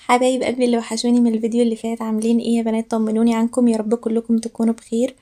حبايب قلبي اللي وحشوني من الفيديو اللي فات، عاملين ايه يا بنات؟ طمنوني عنكم، يا رب كلكم تكونوا بخير.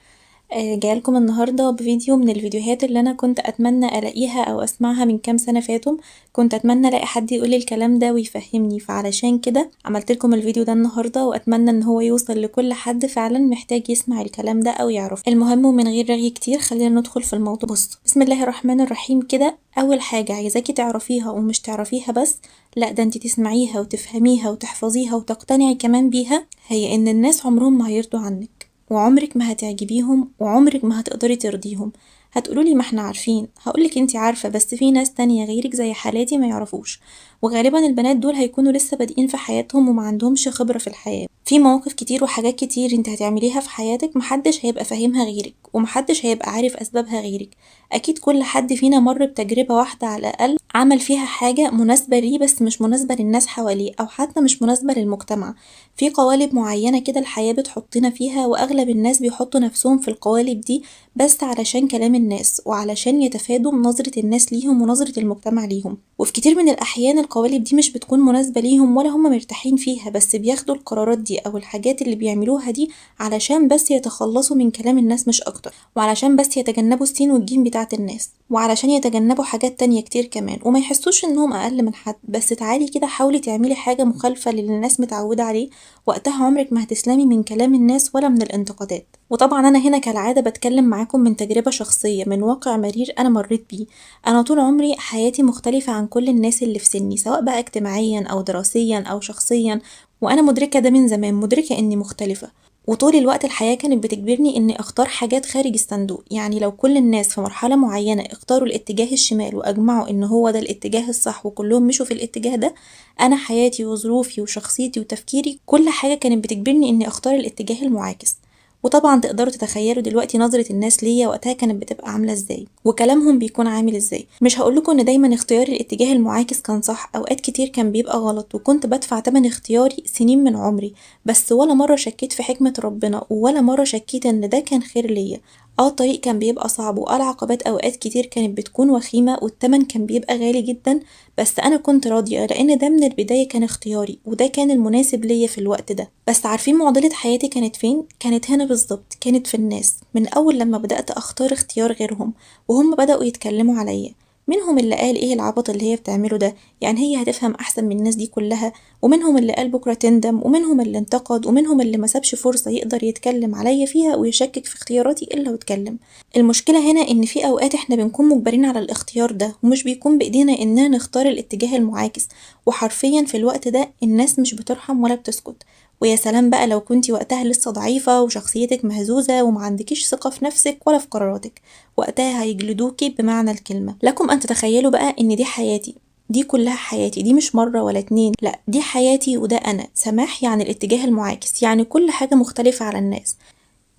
جايلكم النهارده بفيديو من الفيديوهات اللي انا كنت اتمنى الاقيها او اسمعها من كام سنة فاتوا. كنت اتمنى الاقي حد يقولي الكلام ده ويفهمني، فعلشان كده عملت لكم الفيديو ده النهارده، واتمنى ان هو يوصل لكل حد فعلا محتاج يسمع الكلام ده او يعرفه. المهم ومن غير رغي كتير خلينا ندخل في الموضوع. بصوا، بسم الله الرحمن الرحيم. كده اول حاجة عايزاكي تعرفيها، ومش تعرفيها بس، لا ده انتي تسمعيها وتفهميها وتحفظيها وتقتنعي كمان بيها، هي ان الناس عمرهم ما هيرضوا عنك، وعمرك ما هتعجبيهم، وعمرك ما هتقدري ترضيهم. هتقولولي ما احنا عارفين، هقولك انتي عارفة، بس في ناس تانية غيرك زي حالاتي ما يعرفوش، وغالبا البنات دول هيكونوا لسه بادئين في حياتهم وما عندهمش خبرة في الحياة. في مواقف كتير وحاجات كتير انت هتعمليها في حياتك محدش هيبقى فاهمها غيرك، ومحدش هيبقى عارف اسبابها غيرك. اكيد كل حد فينا مر بتجربة واحدة على الاقل عمل فيها حاجة مناسبة ليه بس مش مناسبة للناس حواليه، او حتى مش مناسبة للمجتمع. في قوالب معينة كده الحياة بتحطنا فيها، واغلب الناس بيحطوا نفسهم في القوالب دي بس علشان كلام الناس، وعلشان يتفادوا نظرة الناس ليهم ونظرة المجتمع ليهم. وفي كتير من الأحيان القوالب دي مش بتكون مناسبة ليهم ولا هم مرتاحين فيها، بس بياخدوا القرارات دي أو الحاجات اللي بيعملوها دي علشان بس يتخلصوا من كلام الناس مش أكتر، وعلشان بس يتجنبوا السين والجيم بتاعة الناس، وعلشان يتجنبوا حاجات تانية كتير كمان، وما يحسوش إنهم أقل من حد. بس تعالي كده حاولي تعملي حاجة مخالفة للي الناس متعودة عليه، وقتها عمرك ما هتسلمي من كلام الناس ولا من الانتقادات. وطبعا أنا هنا كالعادة بتكلم معاكم من تجربة شخصية، من واقع مرير أنا مريت بيه. أنا طول عمري حياتي مختلفة عن كل الناس اللي في سني، سواء بقى اجتماعيا أو دراسيا أو شخصيا، وأنا مدركة ده من زمان، مدركة إني مختلفة. وطول الوقت الحياة كانت بتجبرني إني أختار حاجات خارج الصندوق. يعني لو كل الناس في مرحلة معينة اختاروا الاتجاه الشمال وأجمعوا إن هو ده الاتجاه الصح وكلهم مشوا في الاتجاه ده، أنا حياتي وظروفي وشخصيتي وتفكيري كل حاجة كانت بتجبرني إني أختار الاتجاه المعاكس. وطبعا تقدروا تتخيلوا دلوقتي نظرة الناس ليا وقتها كانت بتبقى عاملة ازاي، وكلامهم بيكون عامل ازاي. مش هقولكم ان دايما اختياري الاتجاه المعاكس كان صح، اوقات كتير كان بيبقى غلط، وكنت بدفع تمن اختياري سنين من عمري، بس ولا مرة شكيت في حكمة ربنا، ولا مرة شكيت ان ده كان خير ليا. الطريق كان بيبقى صعب، العقبات اوقات كتير كانت بتكون وخيمة، والتمن كان بيبقى غالي جدا، بس انا كنت راضية لان ده من البداية كان اختياري، وده كان المناسب ليا في الوقت ده. بس عارفين معضلة حياتي كانت فين؟ كانت هنا بالظبط، كانت في الناس. من اول لما بدأت اختار اختيار غيرهم وهم بدأوا يتكلموا عليا، منهم اللي قال ايه العبط اللي هي بتعمله ده، يعني هي هتفهم احسن من الناس دي كلها، ومنهم اللي قال بكره تندم، ومنهم اللي انتقد، ومنهم اللي ما سابش فرصة يقدر يتكلم عليا فيها ويشكك في اختياراتي الا واتكلم. المشكلة هنا ان في اوقات احنا بنكون مجبرين على الاختيار ده، ومش بيكون بايدينا اننا نختار الاتجاه المعاكس، وحرفيا في الوقت ده الناس مش بترحم ولا بتسكت. ويا سلام بقى لو كنتي وقتها لسه ضعيفة وشخصيتك مهزوزة وما عندكيش ثقة في نفسك ولا في قراراتك، وقتها هيجلدوكي بمعنى الكلمة. لكم أن تتخيلوا بقى إن دي حياتي، دي كلها حياتي، دي مش مرة ولا اتنين، لا دي حياتي وده أنا سماح، يعني الاتجاه المعاكس، يعني كل حاجة مختلفة على الناس.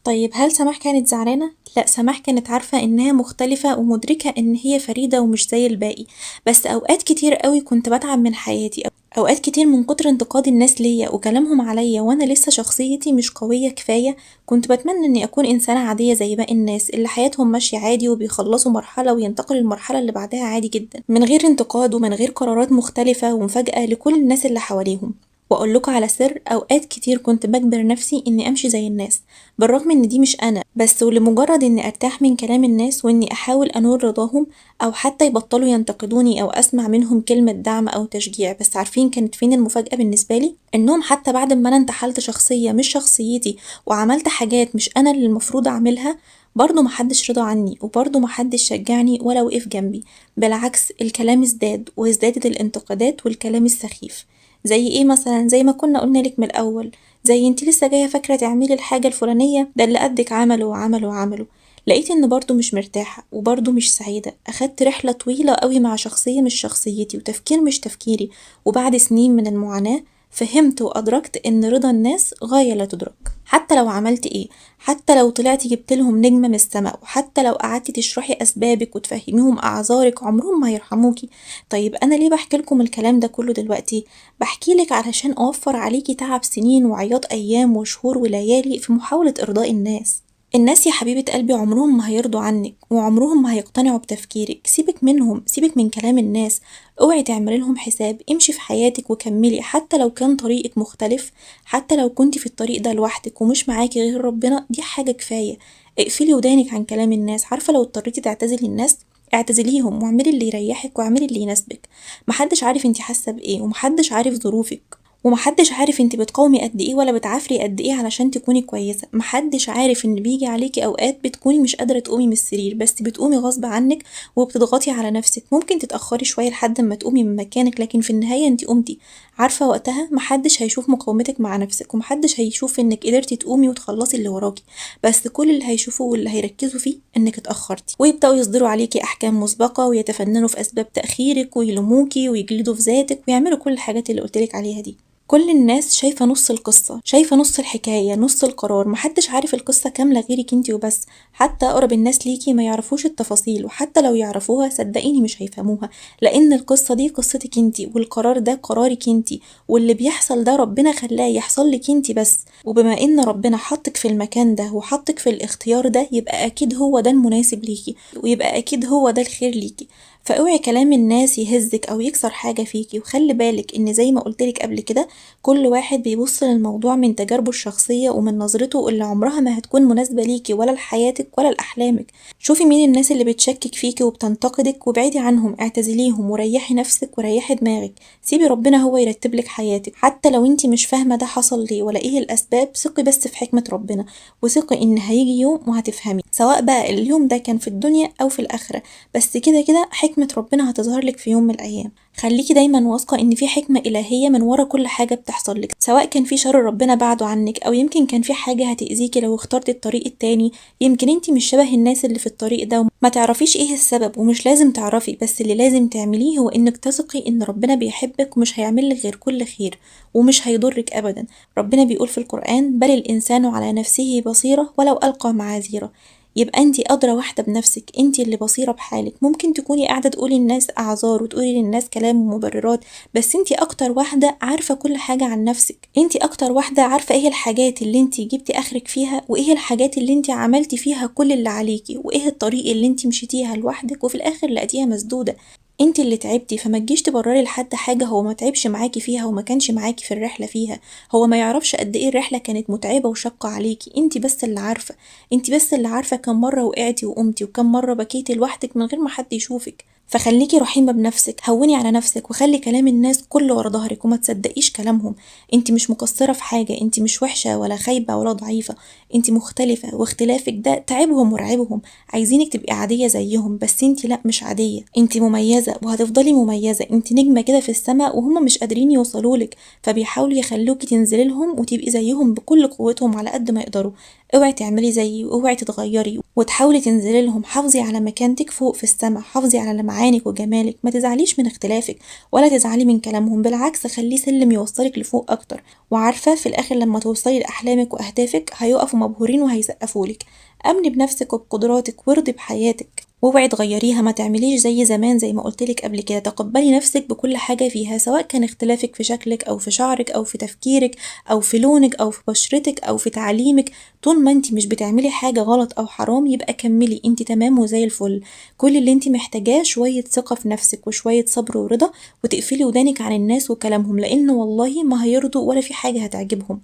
طيب هل سماح كانت زعلانة؟ لا، سماح كانت عارفة إنها مختلفة ومدركة إن هي فريدة ومش زي الباقي، بس أوقات كتير قوي كنت بتعب من حياتي، أوقات كتير من كتر انتقاد الناس ليا وكلامهم عليا وأنا لسه شخصيتي مش قوية كفاية، كنت بتمنى إني أكون إنسانة عادية زي باقي الناس اللي حياتهم ماشية عادي وبيخلصوا مرحلة وينتقلوا للمرحلة اللي بعدها عادي جدا، من غير انتقاد ومن غير قرارات مختلفة ومفاجأة لكل الناس اللي حواليهم. وأقول لكم على سر، أوقات كتير كنت بجبر نفسي إني أمشي زي الناس بالرغم إن دي مش أنا، بس ولمجرد إني أرتاح من كلام الناس وإني أحاول أنول رضاهم أو حتى يبطلوا ينتقدوني أو أسمع منهم كلمة دعم أو تشجيع. بس عارفين كانت فين المفاجأة بالنسبة لي؟ إنهم حتى بعد ما أنا انتحلت شخصية مش شخصيتي وعملت حاجات مش أنا اللي المفروض أعملها، برضه محدش رضى عني، وبرضه محدش شجعني ولا وقف جنبي، بالعكس الكلام ازداد وازدادت الانتقادات والكلام السخيف. زي ايه مثلا؟ زي ما كنا قلنا لك من الاول، زي انت لسه جاية فاكره تعملي الحاجة الفلانية، ده اللي قدك عمله وعمله وعمله. لقيت ان برضه مش مرتاحة وبرضه مش سعيدة، اخدت رحله طويلة قوي مع شخصية مش شخصيتي وتفكير مش تفكيري، وبعد سنين من المعاناة فهمت وأدركت إن رضا الناس غاية لا تدرك. حتى لو عملت إيه، حتى لو طلعتي جبت لهم نجمة من السماء، وحتى لو قعدتي تشرحي أسبابك وتفهميهم أعذارك، عمرهم ما هيرحموكي. طيب أنا ليه بحكي لكم الكلام ده كله دلوقتي؟ بحكي لك علشان أوفر عليكي تعب سنين وعياط أيام وشهور وليالي في محاولة إرضاء الناس. الناس يا حبيبة قلبي عمرهم ما هيرضوا عنك وعمرهم ما هيقتنعوا بتفكيرك، سيبك منهم، سيبك من كلام الناس، اوعي تعملي لهم حساب، امشي في حياتك وكملي حتى لو كان طريقك مختلف، حتى لو كنتي في الطريق ده لوحدك ومش معاكي غير ربنا، دي حاجة كفاية. اقفلي ودانك عن كلام الناس، عارفة لو اضطريتي تعتزلي الناس اعتزليهم واعملي اللي يريحك واعملي اللي يناسبك. محدش عارف انتي حاسة بإيه ومحدش عارف ظروفك ومحدش عارف انتي بتقاومي قد ايه ولا بتعافري قد ايه علشان تكوني كويسة، محدش عارف ان بيجي عليكي اوقات بتكوني مش قادرة تقومي من السرير بس بتقومي غصب عنك وبتضغطي على نفسك، ممكن تتأخري شوية لحد ما تقومي من مكانك لكن في النهاية انتي قمتي. عارفة وقتها محدش هيشوف مقاومتك مع نفسك ومحدش هيشوف انك قدرتي تقومي وتخلصي اللي وراكي، بس كل اللي هيشوفوه واللي هيركزوا فيه انك اتأخرتي، ويبدأوا يصدروا عليكي احكام مسبقة ويتفننوا في اسباب تأخيرك ويلوموكي ويجلدوا في ذاتك ويعملوا كل الحاجات اللي قلتلك عليها دي. كل الناس شايفة نص القصة، شايفة نص الحكاية، نص القرار، محدش عارف القصة كاملة غيرك انتي وبس، حتى أقرب الناس ليكي ما يعرفوش التفاصيل، وحتى لو يعرفوها صدقيني مش هيفهموها، لأن القصة دي قصتك انتي والقرار ده قرارك انتي، واللي بيحصل ده ربنا خلاه يحصل لك انتي بس، وبما ان ربنا حطك في المكان ده وحطك في الاختيار ده يبقى أكيد هو ده المناسب ليكي، ويبقى أكيد هو ده الخير ليكي. فاوعي كلام الناس يهزك أو يكسر حاجة فيكي، وخلي بالك إن زي ما قلتلك قبل كده كل واحد بيبص للموضوع من تجاربه الشخصية ومن نظرته اللي عمرها ما هتكون مناسبة ليكي ولا لحياتك ولا لأحلامك. شوفي مين الناس اللي بتشكك فيكي وبتنتقدك وابعدي عنهم، اعتزليهم وريحي نفسك وريحي دماغك، سيبي ربنا هو يرتب لك حياتك، حتى لو انتي مش فاهمة ده حصل ليه ولا ايه الأسباب، ثقي بس في حكمة ربنا وثقي إن هيجي يوم وهتفهمي، سواء بقى اليوم ده كان في الدنيا أو في الآخرة، بس كده كده حكمة ربنا هتظهر لك في يوم من الأيام. خليكي دايما واثقة إن في حكمة إلهية من ورا كل حاجة بتحصل لك، سواء كان في شر ربنا بعده عنك أو يمكن كان في حاجة هتأذيكي لو اخترتي الطريق التاني، يمكن انتي مش شبه الناس اللي في الطريق ده وما تعرفيش ايه السبب ومش لازم تعرفي، بس اللي لازم تعمليه هو إنك تثقي إن ربنا بيحبك ومش هيعمل لك غير كل خير ومش هيضرك أبدا. ربنا بيقول في القرآن بل الإنسان على نفسه بصيرة ولو ألقى معاذيره. يبقى انتي أدرى واحدة بنفسك، انتي اللي بصيرة بحالك. ممكن تكوني قاعدة تقولي للناس أعذار وتقولي للناس كلام ومبررات، بس انتي أكتر واحدة عارفة كل حاجة عن نفسك، انتي أكتر واحدة عارفة ايه الحاجات اللي انتي جبتي آخرك فيها وايه الحاجات اللي انتي عملتي فيها كل اللي عليكي وايه الطريق اللي انتي مشيتيها لوحدك وفي الآخر لقيتيها مسدودة. انتي اللي تعبتي، فما تجيش تبرري لحد حاجة هو ما تعبش معاكي فيها وما كانش معاكي في الرحلة فيها، هو ما يعرفش قد ايه الرحلة كانت متعبة وشاقة عليكي، انتي بس اللي عارفة، انتي بس اللي عارفة كم مرة وقعتي وقمتي وكم مرة بكيتي لوحدك من غير ما حد يشوفك. فخليكي رحيمة بنفسك، هوني على نفسك وخلي كلام الناس كله ورا ظهرك وما تصدقيش كلامهم. انتي مش مقصرة في حاجة، انتي مش وحشة ولا خايبة ولا ضعيفة، انتي مختلفة واختلافك ده تعبهم ورعبهم، عايزينك تبقي عادية زيهم بس انتي لا مش عادية، انتي مميزة وهتفضلي مميزة، انتي نجمة كده في السماء وهم مش قادرين يوصلولك، فبيحاولوا يخلوكي تنزلي لهم وتبقي زيهم بكل قوتهم على قد ما يقدروا. اوعي تعملي زيي واوعي تتغيري وتحاولي تنزلي لهم، حافظي على مكانتك فوق في السماء، حافظي على لمعانك وجمالك، ما تزعليش من اختلافك ولا تزعلي من كلامهم، بالعكس خليه سلم يوصلك لفوق اكتر. وعارفة في الاخر لما توصلي لاحلامك واهدافك هيقفوا مبهورين وهيسقفولك. امني بنفسك وبقدراتك وارضي بحياتك واوعي تغيريها، ما تعمليش زي زمان زي ما قلتلك قبل كده، تقبلي نفسك بكل حاجة فيها، سواء كان اختلافك في شكلك او في شعرك او في تفكيرك او في لونك او في بشرتك او في تعليمك. طول ما انت مش بتعملي حاجة غلط او حرام يبقى كملي، انت تمام وزي الفل. كل اللي انت محتاجاه شوية ثقة في نفسك وشوية صبر ورضا، وتقفلي ودانك عن الناس وكلامهم، لان والله ما هيرضوا ولا في حاجة هتعجبهم.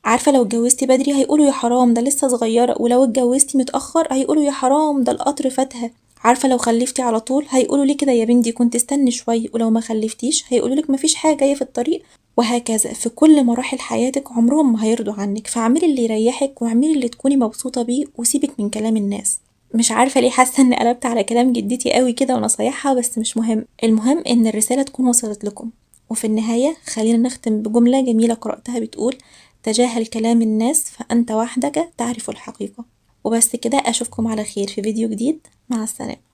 عارفة لو اتجوزتي بدري هيقولوا يا حرام ده لسه صغيرة، ولو اتجوزتي متأخر هيقولوا يا حرام ده القطر فاتها. عارفة لو خلفتي على طول هيقولوا ليه كده يا بنتي كنت استني شوية، ولو ما خلفتيش هيقولوا لك مفيش حاجة جاية في الطريق، وهكذا في كل مراحل حياتك عمرهم ما هيرضوا عنك. فاعملي اللي يريحك واعملي اللي تكوني مبسوطة بيه وسيبك من كلام الناس. مش عارفة ليه حاسة ان قلبت على كلام جدتي قوي كده ونصايحها، بس مش مهم، المهم ان الرسالة تكون وصلت لكم. وفي النهاية خلينا نختم بجملة جميلة قرأتها بتقول: تجاهل كلام الناس فأنت وحدك تعرف الحقيقة. وبس كده، أشوفكم على خير في فيديو جديد، مع السلامة.